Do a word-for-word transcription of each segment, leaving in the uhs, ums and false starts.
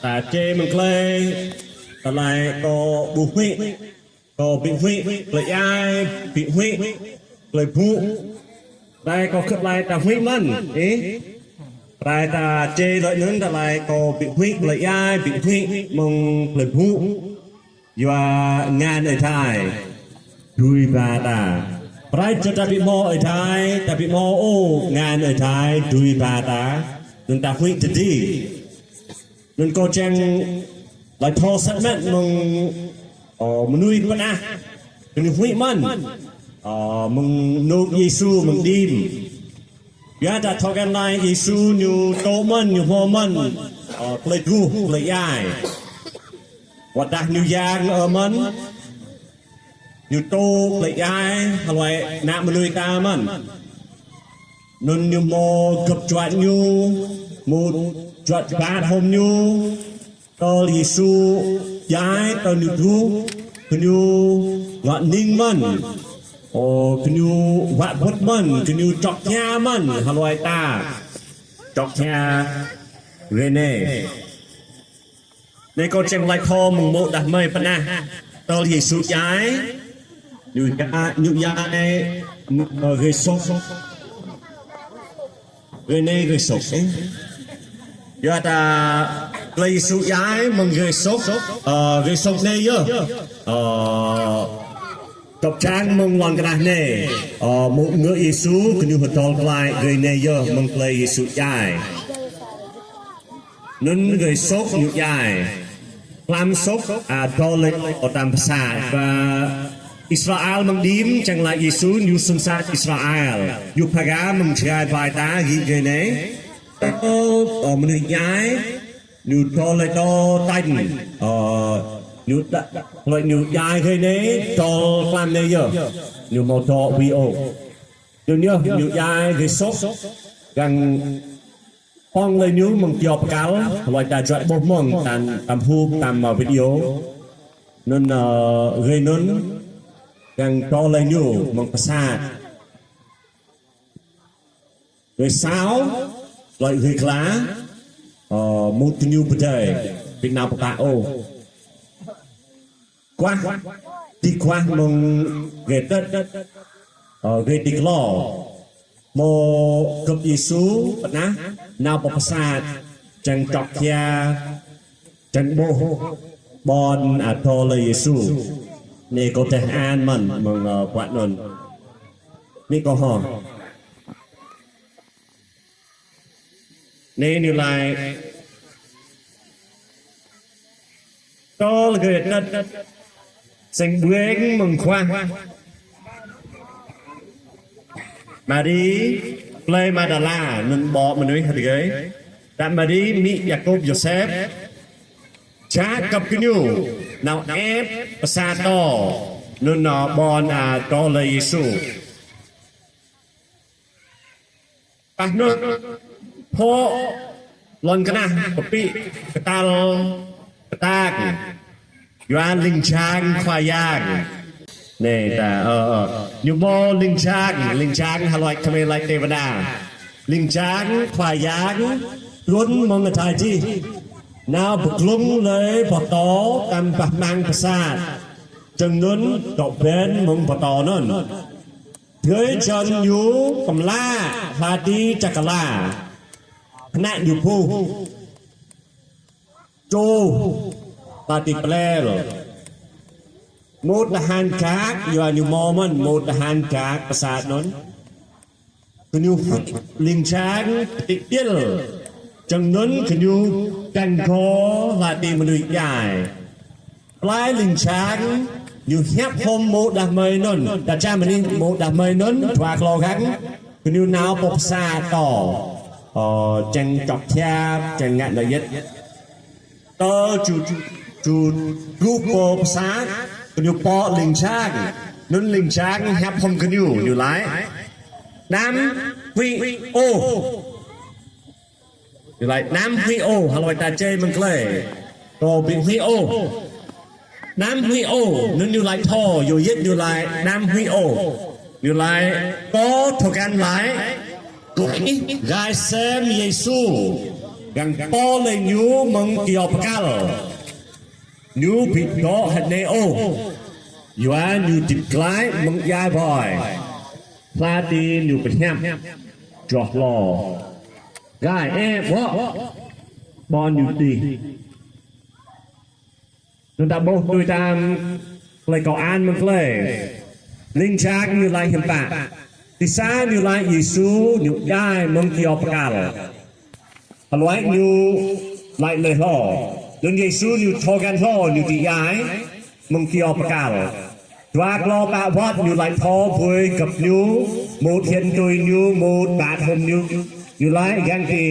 Ta čê mơ̆ng tơlơi, tơlơi kâo ƀu huĭ, kâo ƀu huĭ, tơlơi ai ƀu huĭ, tơlơi ƀu. Tơlơi kâo khăp tơlơi ta huĭ mơ̆n, ih. Tơlơi ta čê tơlơi anŭn tơlơi kâo ƀu huĭ, tơlơi ai ƀu huĭ, mơ̆ng tơlơi ƀu. Yua ngăn Ơi Adai dưi ba ta. Prai čơ ta ƀu hmâo Ơi Adai, ta ƀu hmâo ôh ngăn Ơi Adai dưi ba ta. Anŭn ta huĭ tơdơi. Anŭn kâo čang laĭ thâo sat mĕt mơ̆ng, ơ, mơnuih pơnah. Kơ ñu huĭ mơ̆n. Ơ, mơ̆ng anŏ Yêsu mơ̆ng đĭm. Yua ta thâo kơnai Yêsu ñu tŏ mơ̆n, ñu hmâo mơ̆n, ơ, tơlơi truh, tơlơi djai. Wơ̆t dah ñu yang ơ mơ̆n, ñu tŏ tơlơi djai, hlơi ană mơnuih ta mơ̆n. Anŭn ñu hmâo gơ̆p juăt ñu, hmâo juăt bat hŏm ñu, tơl Yêsu djai, tơl ñu truh, gơñu ngă ning mơ̆n. Ơ, gơñu wă bŭt mơ̆n, gơñu čŏk hia mơ̆n, hlơi ta čŏk hia rơnê. Anai kâo čang laĭ thâo mơ̆ng mơ̆ng đah mơi pơnah. Tơl Yêsu djai, ñu djai, ñu djai, ơ, gơ̆ sŏk. Gơnai gơ̆ sŏk, ơ. Yua ta tơlơi Yêsu djai mơ̆ng gơ̆ sŏk, ơ, gơ̆ sŏk anai yơh. Ơ, tŏp čang mơ̆ng lŏn kơnah anai. Ơ, mơ̆ng ngă Yêsu, gơñu hơdơr glaĭ gơnai yơh mơ̆ng tơlơi Yêsu djai. Anŭn gơ̆ sŏk ñu djai. Klăm sŏk, a, dŏ lĕ ôh tam pơsat. Ba Israel mơ̆ng đĭm čang laĭ Yêsu ñu sŭn sat Israel. Ñu pha gah mơ̆ng čơgai bai ta gih gơnai. Ơ, ơ, mơnuih djai, ñu dŏ lĕ dŏ tañ. Ơ, ñu đa, lĕ ñu djai gơnai, dŏ klăm anai yơh. Ñu hmâo dŏ ƀu ôh. Anŭn yơh, ñu djai gơ̆ sŏk. Găng pŏng lĕ ñu mơ̆ng kơyâo pơkăl, hlơi ta juăt ƀuh mơ̆ng, tam, tam hŭp, tam, ơ, video. Anŭn, ơ, gơ̆ anŭn, găng dŏ lĕ ñu mơ̆ng pơsat. Gơ̆ sao, lĕ gơ̆ kla, ơ, mŭt gơñu pơdai, ƀu nao pơtă ôh. Kuah, ti kuah mơ̆ng gơ̆ tơ̆t, ơ, gơ̆ ti klô. Mơ̆ gơ̆ Yêsu pơnah nao pơ pơsat, čang čŏk hia, čang ƀuh ƀôn, a, dŏ lĕ Yêsu. Anai kâo tĕh an mơ̆n mơ̆ng, ơ, pơanŭn. Anai kâo hŏ. Anai ñu laĭ tơl gơ̆ tơ̆t seng ƀueng mơ̆ng kuah. Mari plei Madala, anŭn ƀô̆ mơnuih hơget gơ̆. Đah Mari, amĭ Yakôb Yôsep, čă kơp gơñu nao ĕp pơsat dŏ, anŭn nao ƀôn, a, dŏ lĕ Yêsu. Pah anŭn, pŏk lŏn kơnah pơpĭ kơtal kơtang. Yua ling jang Khua Yang. Anai ta, ơ, ơ. Ñu hmâo ling jang, ling jang hlơi kơmơi laĭ têwada. Ling jang Khua Yang trŭn mơ̆ng adai jih. Nao pơglŭng lĕ pơtô, tam pah amăng pơsat. Čang anŭn dŏ ƀen mơ̆ng pơtô anŭn. Tơlơi čang ñu kơmlă, hla ti čakala. Kơnă ñu pŭ. Čuh, hla ti plel. Mŭt lahan gak, yua ñu hmâo mơ̆n, mŭt lahan gak pơsat anŭn. Gơñu ling jang ti ƀil. Čang anŭn gơñu găng gŏ hla ti mơnuih djai. Plei ling jang, ñu hiăp hŏm mơ̆ng đah mơi anŭn. Đa ča mơnuih mơ̆ng đah mơi anŭn, dua klô găng. Gơñu nao pơ pơsat dŏ. Ơ, čang čŏk hia, čang ngă nao yĕt. Tơ ču, ču, ču, ču pơ pơsat, gơñu pŏk ling jang. Anŭn ling jang hiăp hŏm gơñu, ñu laĭ. Anăm huĭ ôh. Ñu laĭ anăm huĭ ôh, hlơi ta čê mơ̆ng tơlơi. Kâo ƀu huĭ ôh. Anăm huĭ ôh, anŭn ñu laĭ thâo, yua hơget ñu laĭ anăm huĭ ôh. Ñu laĭ, kâo thâo găn laĭ, kơ ih gai sem Yêsu. Găng pô lĕ ñu mơ̆ng kơyâo pơkăl. Ñu ƀu dŏ hơnai ôh. Yua ñu hơdip glaĭ mơ̆ng djai ƀơi. Hla ti ñu pơhiăp. Joh lŏ. Gai ĕp wŏ. Ƀô̆ ñu đih. Anŭn ta ƀuh tui tơlơi kâo an mơ̆ng tơlơi. Ling jang ñu laĭ hiư̆m pă. Tơsa ñu laĭ Yêsu ñu djai mơ̆ng kơyâo pơkăl. Hơluai ñu laĭ lĕ hlâo. Anŭn Yêsu ñu thâo găn hlâo ñu či djai mơ̆ng kơyâo pơkăl. Dua klâo pă wơ̆t ñu laĭ thâo ƀơi gơ̆p ñu, mŭt hiam tui ñu, mŭt ƀă hơm ñu. Ñu laĭ găng ti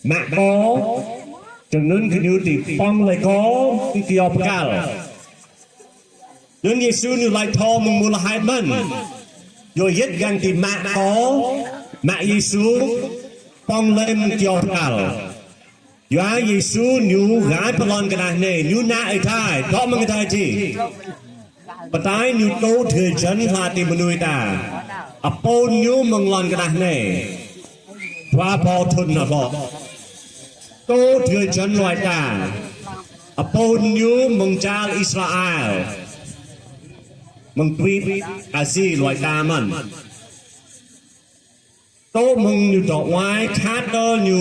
mă kâo, čang anŭn kơ ñu či pŏng lĕ kâo, ti kơyâo pơkăl. Anŭn Yêsu ñu laĭ thâo mơ̆ng mơ̆ng lơhai mơ̆n. Yua hơget găng ti mă kâo, mă Yêsu, pŏng lĕ mơ̆ng kơyâo pơkăl. Yua Yêsu ñu gai pơ lŏn kơnah anai, ñu ană Ơi Adai, dŏ mơ̆ng Ơi Adai či. Pơtơi ñu tŭ drơi jăn hla ti mơnuih ta. Apôn ñu mơ̆ng lŏn kơnah anai. Dua rơbâo thŭn nao hlŏ. Tŭ drơi jăn hluai ta. Apôn ñu mơ̆ng čar Israel. Mơ̆ng tui Asi hluai ta mơ̆n. Tŭ mơ̆ng ñu dŏ wai, khăt tơl ñu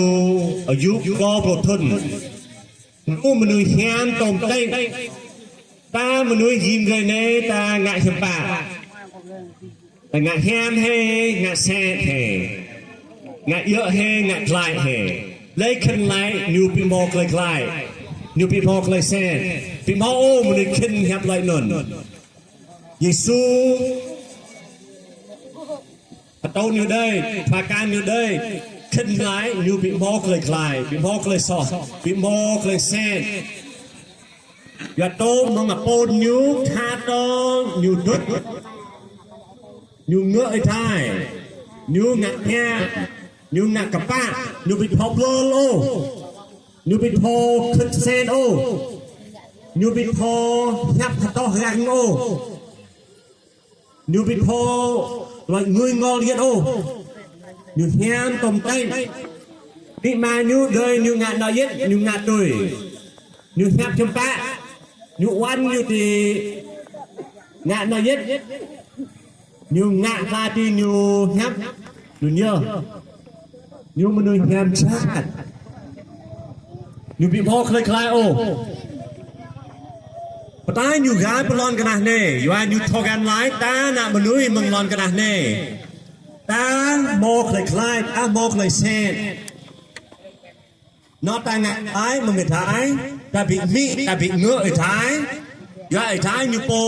ayŭ klâo pluh thŭn. Ñu mơnuih hiam tôm tĕng. Ta mơnuih jing gơi anai ta ngă hiư̆m pă. Ta ngă hiam hĕ, ngă sĕt hĕ. Ngă djơ̆ hĕ, ngă glaĭ hĕ. Lĕ khĭn laĭ ñu ƀu hmâo tơlơi glaĭ. Ñu ƀu hmâo tơlơi sĕt. Ƀu hmâo ôh mơnuih khĭn hiăp laĭ anŭn. Yêsu pơtô ñu đơi, pơkă ñu đơi, khĭn laĭ ñu ƀu hmâo tơlơi glaĭ, ƀu hmâo tơlơi soh, ƀu hmâo tơlơi sĕt. Yua tŭ mơ̆ng apôn ñu, khăt tơl ñu dŭt, ñu ngă Ơi Adai, ñu ngă pia, ñu ngă kơpă, ñu ƀu thâo blơl ôh, ñu ƀu thâo khĭn sĕt ôh, ñu ƀu thâo hiăp hơtŏh răng ôh. Ñu ƀu thâo tơlơi ngui ngol yơh ôh. Ñu hiam tôm tĕng. Ƀing ama ñu đơi ñu ngă nao yơh, ñu ngă tui. Ñu hiăp hiư̆m pă. Ñu uan ñu či ngă nao yơh. Ñu ngă hla ti ñu hiăp. Ñu ñu. Ñu mơnuih hiam jhat. Ñu ƀu hmâo tơlơi glaĭ ôh. Pơtơi ñu gai pơ lŏn kơnah anai, yua ñu thâo găn laĭ, ta ană mơnuih mơ̆ng lŏn kơnah anai. Ta hmâo tơlơi glaĭ, ta hmâo tơlơi sĕt. Nao ta ngă glaĭ mơ̆ng Ơi Adai, ta ƀu mĭn, ta ƀu ngă Ơi Adai. Yua Ơi Adai ñu pô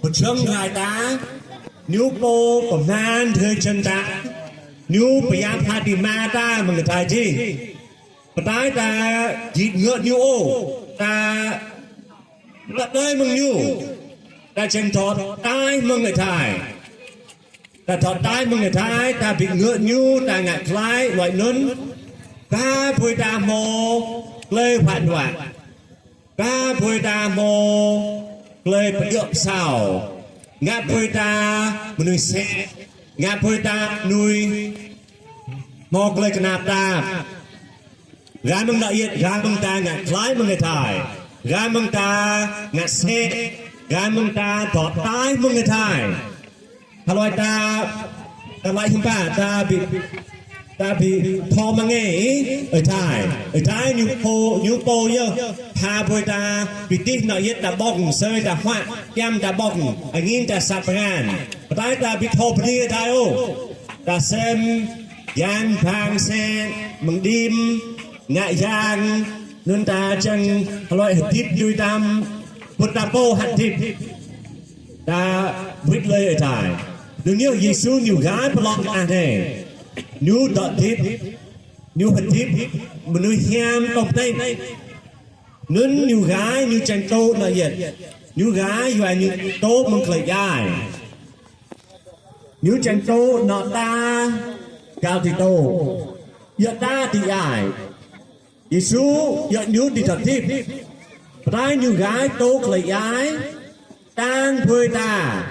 pơjing rai ta, ñu pô pơmăn drơi jăn ta, ñu pơyap hơdip mơta mơ̆ng Ơi Adai či. Pơtơi ta či ngă ñu ôh, ta lăi đơi mơ̆ng ñu, ta jing dŏ ataih mơ̆ng Ơi Adai. Ta dŏ ataih mơ̆ng Ơi Adai, ta ƀu ngă ñu, ta ngă glaĭ hluai anŭn. Ba ƀơi ta hmâo tơlơi huă huă. Ba ƀơi ta hmâo tơlơi pơdjơ̆ pơsao. Ngă ƀơi ta mơnuih sĕt. Ngă ƀơi ta mơnuih hmâo tơlơi kơnap tap. Gai mơ̆ng nao yơh, gai mơ̆ng ta ngă glaĭ mơ̆ng Ơi Adai. Gai mơ̆ng ta ngă sĕt, gai mơ̆ng ta dŏ ataih mơ̆ng Ơi Adai. Hơluai ta, ta laĭ hiư̆m pă, ta ƀu, ta ƀu thâo mơngai Ơi Adai. Ơi Adai ñu pô, ñu pô yơh. Pha ƀơi ta, ƀu tih nao yơh ta ƀơ̆ng, sơi ta huă, kiăm ta ƀơ̆ng, angin ta sat pơngan. Pơtơi ta ƀu thâo bơni Ơi Adai ôh. Ta sem, yang bang sĕt, mơ̆ng đĭm, ngă yang, anŭn ta čang hơluai hơdip dui tam, pŭn ta pô hơdip. Ta wĭt lơi Ơi Adai. Anŭn yơh Yêsu ñu gai pơ lŏn kơnah anai. Ñu dŏ hơdip, ñu hơdip, mơnuih hiam tôm tĕng. Anŭn ñu gai, ñu čang tŭ nao yơh. Ñu gai, yua ñu tŭ mơ̆ng tơlơi djai. Ñu čang tŭ nao ta, găl či tŭ. Yua ta či djai. Yêsu, yua ñu či dŏ hơdip. Pơtơi ñu gai tŭ tơlơi djai, tăng ƀơi ta.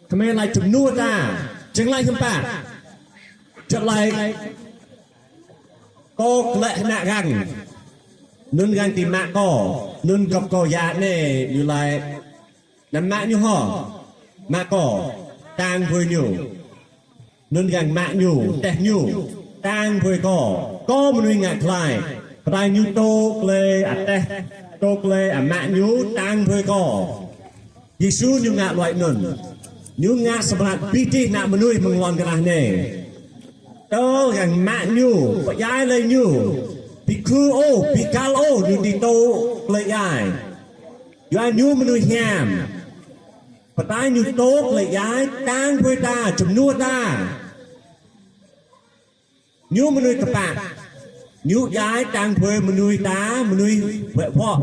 Kơmơi laĭ jơnum ta. Čang laĭ hiư̆m pă. Čang laĭ Kâo klĕ ană găng. Anŭn găng ti mă kâo. Anŭn gŏp kâo yă anai, ñu laĭ: Anăm mă ñu hŏ. Mă kâo. Tang apui ñu. Anŭn găng mă ñu, teh ñu. Tang apui kâo. Kâo mơnuih ngă glai. Pơdai ñu tŏk lĕ ateh, tŏk lĕ amă ñu, tang apui kâo. Yêsu ñu ngă luăi anŭn. Ñu ngă samơ̆ abih tih ană mơnuih mơ̆ng lŏn tơnah anai. Tơl găng mă ñu, pơdjai lĕ ñu. Ƀu khư ôh, ƀu kăl ôh, ñu či tŏk lĕ djai. Yua ñu mơnuih hiam. Pơdai ñu tŏk lĕ djai, tang apui ta, jơmnuă ta. Ñu mơnuih kơpă. Ñu djai tang apui mơnuih ta, mơnuih wĕ wŏ.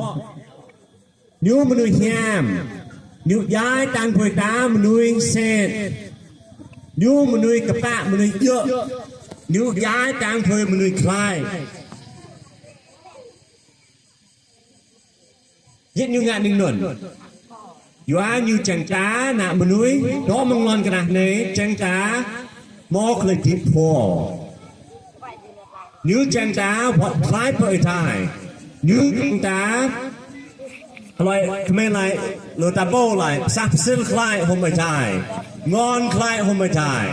Ñu mơnuih hiam. Ñu djai tang apui ta, mơnuih set. Ñu mơnuih kơpă, mơnuih djơ̆. Ñu djai tang apui mơnuih glai. Hĭ ñu ngă ning anŭn. Yua ñu čang ta ană mơnuih, dŏ mơ̆ng lŏn tơnah anai, čang ta hmâo klei hơdip pho. Ñu čang ta wơ̆t glai pơ Ơi Adai. Ñu čang ta, hloi kơmơi laĭ, lu ta pô laĭ, pơsah pơsir glai hŏm Ơi Adai. Ngŏn glai hŏm Ơi Adai.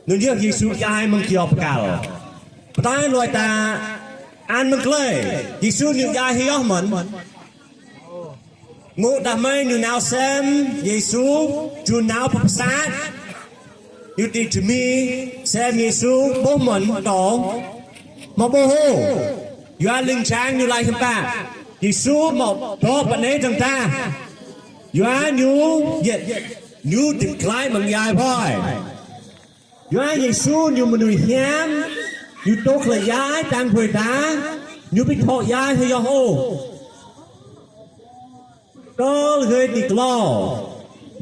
Anŭn yơh Yêsu djai mơ̆ng kơyâo pơkăl. Pơdai luăi ta an mơ̆ng glai. Yêsu ñu djai hơyŏh mơ̆n. Ngŏ đah mơi ñu nao sem Yêsu, ñu nao pơ pơsat. Ñu či čơmih sem Yêsu, ƀuh mơ̆n tŏ. Mă ƀuh ôh. Yua ling jang ñu laĭ hiư̆m pă. Yêsu mă dŏ pơ anai dơ̆ng tah. Yua ñu, yĕt, ñu hơdip glai mơ̆ng djai pơ̆i. Yua Yêsu ñu mơnuih hiam, ñu tŏk lĕ djai tang apui ta, ñu ƀu thâo djai hơyŏh ôh. Tơl hrơi či klâo,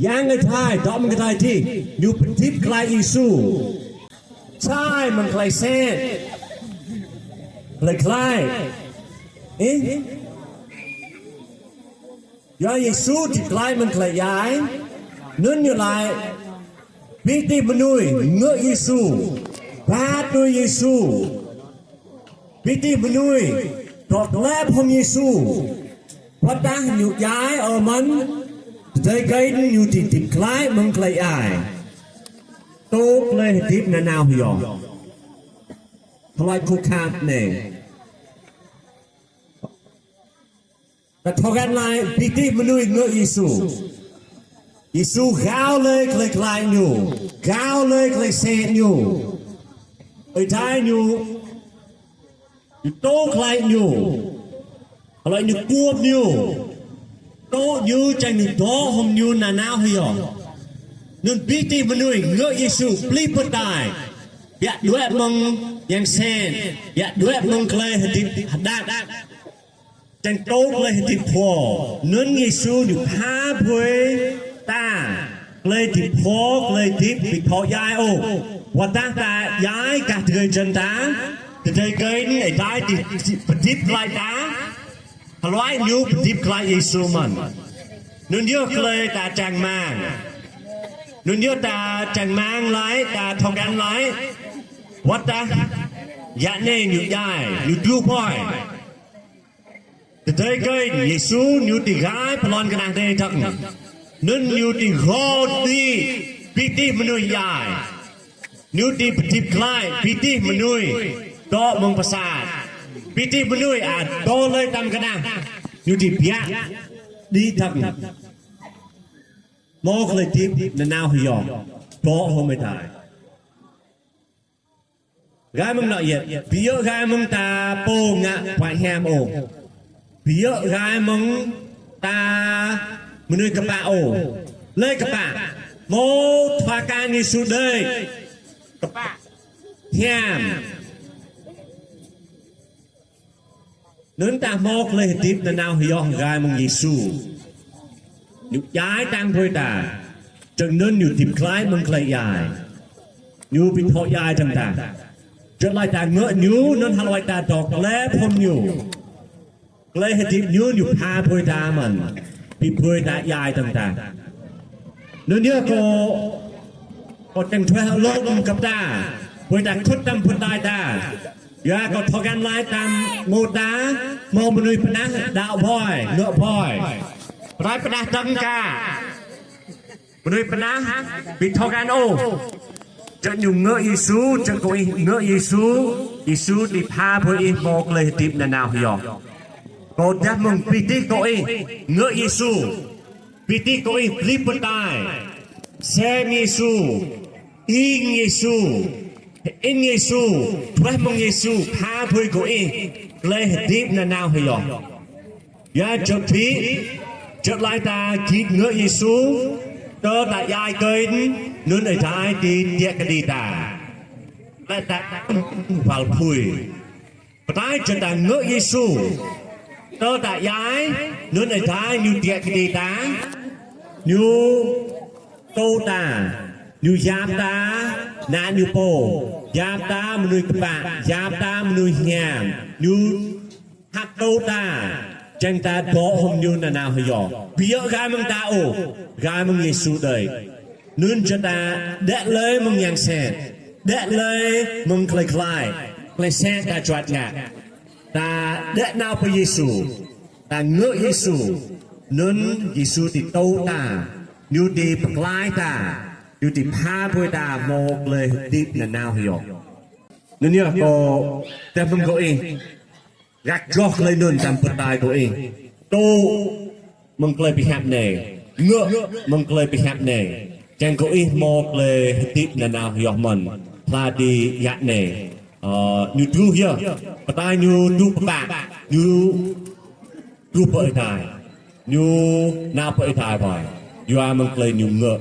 Yang Adai, dŏ mơ̆ng adai adih, ñu pơhơdip glaĭ Yêsu. Čai mơ̆ng klei set, klei glai. Ih, Yua Yêsu hơdip glai mơ̆ng klei djai, anŭn ñu laĭ, abih tih mơnuih ngă Yêsu, ba tui Yêsu. Abih tih mơnuih dŏ klep hŏm Yêsu. Wơ̆t tah ñu djai ơ mơ̆n, tơdơi kơi ñu či hơdip glai mơ̆ng klei djai. Tŏk lĕ hơdip nanao hơyŏh. Hloi khŏ khăp anai. Ta thâo găn laĭ, abih tih mơnuih ngă Yêsu. Yêsu gao lĕ klei glai ñu, gao lĕ klei set ñu. Ơi Adai ñu, ñu tŏk glai ñu. Hloi ñu kuôm ñu. Tŏk ñu čang ñu dŏ hŏm ñu nanao hơyŏh. Anŭn abih tih mơnuih ngă Yêsu pơplih pơdai. Biă đuaĭ mơ̆ng yang set, biă đuaĭ mơ̆ng klei hơdip hơđăp. Čang tŏk klei hơdip pho, anŭn Yêsu ñu pha brơi ta klei hơdip pho, klei hơdip ƀu thâo djai ôh. Wơ̆t tah ta djai gah tơlơi jăn ta, tơdơi kơi anai Ơi Adai či, či pơhơdip glaĭ ta, hloi ñu pơhơdip glaĭ Yêsu mơ̆n. Anŭn yơh klei ta čang rơmang. Anŭn yơh ta čang rơmang laĭ, ta thâo găn laĭ. Wơ̆t tah, yă anai ñu djai, ñu tơgŭ pơ̆i. Tơdơi kơi Yêsu ñu či rai pơ lŏn tơnah anai dơ̆ng. Anŭn ñu či rŏ đĭ abih tih mơnuih djai. Ñu či pơhơdip glaĭ abih tih mơnuih dŏ mơ̆ng pơsat. Abih tih mơnuih ăt dŏ lơi tăm kơnah. Ñu či biă đĭ dơ̆ng. Hmâo klei hơdip nanao hơyŏh. Dŏ hŏm Ơi Adai. Gai mơ̆ng anŏ yĕt, ƀu djơ̆ gai mơ̆ng ta pô ngă puăi hiam ôh. Ƀu djơ̆ gai mơ̆ng ta mơnuih kơpă ôh. Lơi kơpă, hmâo tơpă kơ Yêsu đơi. Kơpă, hiam. Anŭn ta hmâo klei hơdip nanao hơyŏh gai mơ̆ng Yêsu. Ñu djai tang brơi ta. Čang anŭn ñu hơdip glaĭ mơ̆ng klei djai. Ñu ƀu thâo djai dơ̆ng ta. Čang laĭ ta ngă ñu, anŭn hloi ta dŏ klep hŏm ñu. Klei hơdip ñu, ñu pha brơi ta mơ̆n. Ƀu brơi ta djai dơ̆ng ta. Anŭn yơh kâo, kâo čang tơlơi lŏm găp ta. Pui ta khut tam pun tai ta. Yua kơ thâo găn lai tam mô ta, mô mơnuih pơnah, đaŏ ƀơi, ngă ƀơi. Pơrai pơnah tơng ka. Mơnuih pơnah, ƀu thâo găn ôh. Čang ñu ngă Yêsu, čang kơ ih ngă Yêsu, Yêsu či pha brơi ih mơ̆ tơlơi hơdip nanao hơyong. Kâo dah mơ̆ng pơtih kơ ih, ngă Yêsu. Pơtih kơ ih, plih pơtai. Sem Yêsu, ing Yêsu, in Yêsu, tuah mơ̆ng Yêsu, pha brơi kơ ih, tơlơi hơdip nanao hơyong. Yua čang ƀu, čang lai ta git ngă Yêsu, tơ ta yai kơin, nun ai tai ti tiak kơdi ta. Lai ta pal pui. Pơtai čang ta ngă Yêsu, tơ ta yai, nun ai tai ñu tiak kơdi ta, ñu tơ ta, ñu yap ta, na ñu pô, yap ta mơnuih kơpă, yap ta mơnuih hiam, ñu hăk tơ ta, čang ta dŏ hŏm ñu nanao hơyong. Ƀu djơ̆ gah mơ̆ng ta ôh, gah mơ̆ng Yêsu đơi. Nun čang ta đĕ lơi mơ̆ng yang sĕt, đĕ lơi mơ̆ng tơlơi glai, tơlơi sĕt ta juăt ngă. Ta đĕ nao pơ Yêsu, ta ngă Yêsu, nun Yêsu či tơ ta, ñu či pơklaih ta, ñu či pha brơi ta mơ̆ tơlơi hơdip nanao hơyong. Nun yơh kâo dah mơ̆ng kơ ih, gak joh tơlơi nun tam pơtai kơ ih. Tŭ mơ̆ng tơlơi pơhiăp anai, ngă mơ̆ng tơlơi pơhiăp anai. Čang kơ ih mơ̆ tơlơi hơdip nanao hơyong mơ̆n, hla ti yă anai. Ơ, ñu truh yơh, pơtai ñu truh pơpă, ñu truh pơ Ơi Adai. Ñu nao pơ Ơi Adai ƀơi. Yua mơ̆ng tơlơi ñu ngă,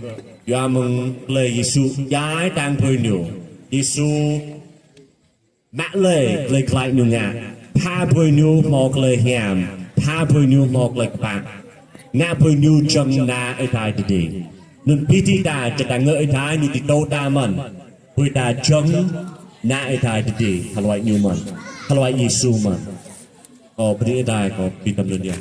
yua mơ̆ng tơlơi Yêsu djai tang brơi ñu. Yêsu mă lơi tơlơi glăi ñu ngă, pha brơi ñu mơ̆ tơlơi hiam, pha brơi ñu mơ̆ tơlơi kơpă, ngă brơi ñu čang na Ơi Adai tơdơi. Nun pơtih ta, čang ta ngă Ơi Adai ñu či tơ ta mơ̆n, brơi ta čang na Ơi Adai tơdơi, hơluai ñu mơ̆n, hơluai Yêsu mơ̆n. Kâo bơni Ơi Adai, kâo pi tăm nun yơh.